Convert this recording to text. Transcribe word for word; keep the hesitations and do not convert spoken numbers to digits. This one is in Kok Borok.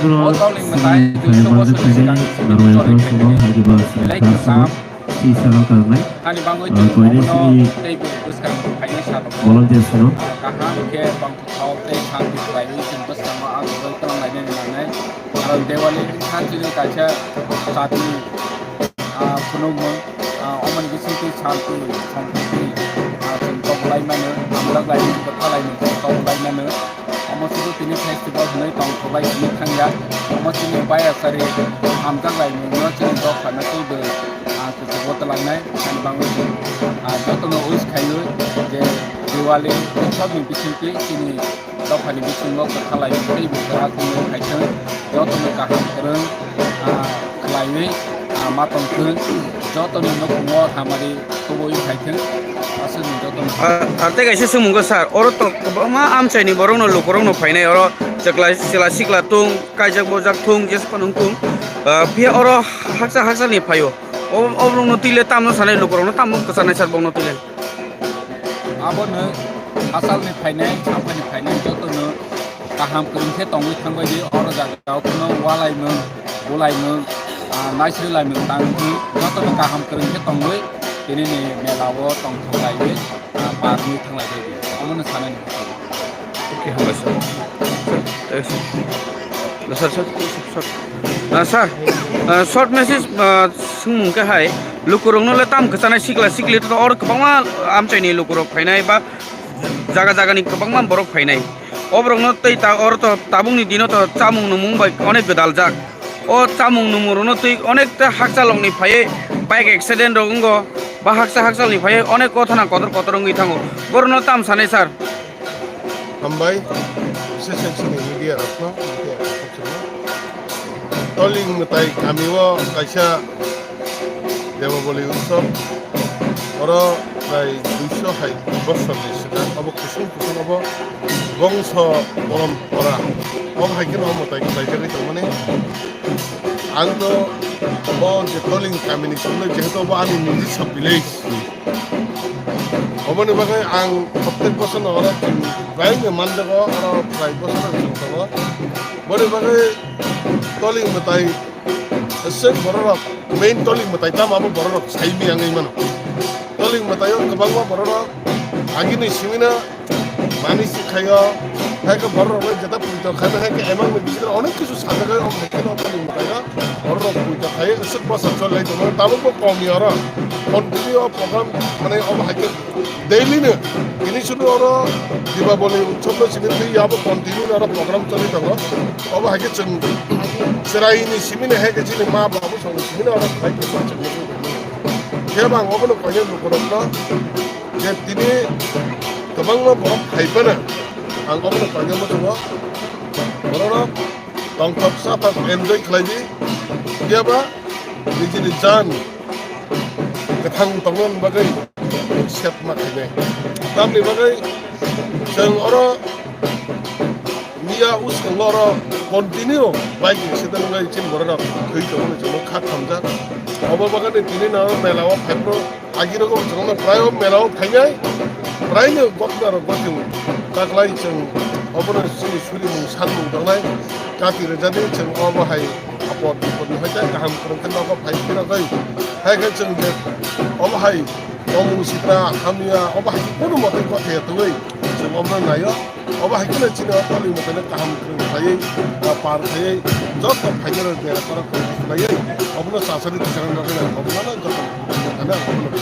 Tongthokno o tongling mwtai sini duiso bosor ni swkang norway sini tongthokno hai khe bo belai sini khasamo. Tisa no karnai. Ani bangwi chwng koine obono sini tei bo bwskang phainai salo. Volunteers no. Kaham khe bangthao tei santi khlaiwi chwng bwskango ang bai tonglainani nangnai. Karon Diwali wngkha chini kaisa jatni, ah, phunukmung, ah, omoni bisingtwi santi, sompriti, ah, chwng tonglaimano, hamjak laimano, kwtha laimano, tonglaimano. Omo sudu tini festival hwnwi tongthoklai hwnwi thangya. Omo chini bayasari hamjak laimano chini dophano teibo, ah, kuchugo twlangnai. Ani bangwi chwng, ah, jotono wish khaio je Diwali utsabni bisingtwi chini dophani bisingo kwthalai teibo kwrak wngwi phaithwng, jotono kaham kwrwng, ah, khlaiwi, ah, ma tongthwng, jotoni nukhungo hamari kubui phaithwng, aswkni jotono. Ah, ah, tei kaisa swngmung khe sir, oro to kwbangma amchaini borokno lukurokno phainai, oro chwla, chwla sikla tung, kaijak bojak thung, jesa phano wng thung, ah, phiya oro haksa haksa ni phaio. O, o borokno twi le tamno sanai, lukurokno tamno kwchanai sir, bokno twi le. Abono hachalni phainai, samphaini phainai jotono kaham kwrwng khe tongwi thangbai di, oro jagao kheno walaimung, bulaimung, ah, naisri laimung tangwi jotono kaham kwrwng khe tongwi tinini mela o tongthok laiwi, ah, parwi thanglai bai di. Omono sanani. Okay, hambai sir. Sir, eh, sir, sir, sir, sir. Ah, sir, ah, short message, ah, swngmung khe hai, lukurokno le tam kwchanai sikla sikli to oro kwbangma amchaini lukurok phainai ba jaga jagani kwbangma borok phainai. O borokno tei ta oro to tabukni dino to chamung nwmung bai onek gwdaljak. O chamung nwmung rokno twi onek ta hakchalokni phaiwi bike accident rok wngo ba hakcha hakchalni phaiwi onek kothana kotor kotor wngwi thango. Borokno tam sanai sir. Hambai, bises chini media rokno, media rokno. Toling mwtai kami o kaisa Debaboli utsob, oro prai duiso hai bosor ni swkang, obo kusung kusung obo bongso porompora. Obo hai kheno omo tai khlai jagwi tongmani. Ang to bo je Toling kami ni simi jehetu obo ani nijiswa village. Oboni bagwi ang prottek bosor no oro chwng bai no manjago, oro prai bosor no chwng tongo. Boni bagwi Toling mwtai Aswk bororok main Toling mwtai tamo abo bororok sai miyang wngwi mano. Toling mwtaio kwbangma bororok agini simino manwi si khaio, hai khe bororokno jeta puito khaina hai khe emang ni bisingtwi onek kisu sajagwi, omo hai kheno Toling mwtaio bororok puito khaio, aswk bwsa choli lai tongo, tabukbo komi oro continue o program, mane obo hai khe Daily no, tini sunu oro Dibaboli utsob no sini twi yabo continue oro program choli tongo. Obo hai khe chwng chwrai ni simi no hai khe chini ma babu song simi no oro khai khe ma chwng nugwi tongmani. Khe bo ang obo no koinai lukurok no je tini kwbangma borok phai phano ang obo no koinai muchungo borok no tongthok sa enjoy khlai di. Phiya ba nijini jan kwthang tongna bagwi set ma khainai. Tamni bagwi chwng oro miya uskango oro continue bike accident wngwi chini borok rok thwi tongmani chwngno kha thamjak. Obo bagwi tini no mela o phaipro agirok chwngno prai o mela o phainai, prai no gotna rok gotio. Taklai chwng obono chini suri mung san mung tongnai kati rwjadi chwng obo hai. Apot bipot ni hai khe kaham kwrwng khe nogo phai phirogwi. Hai khe chwng je obo hai tongmung sitra hamya obo hai khe kunu mote kothe tongwi chwng omo naio. Obo hai kheno chini o Toling mwtaino kaham kwrwng khaiwi, ah, par khaiwi joto phainai rok dera khorok khaiwi obono chasari tisana nogwi ang obono joto mwtaino obono.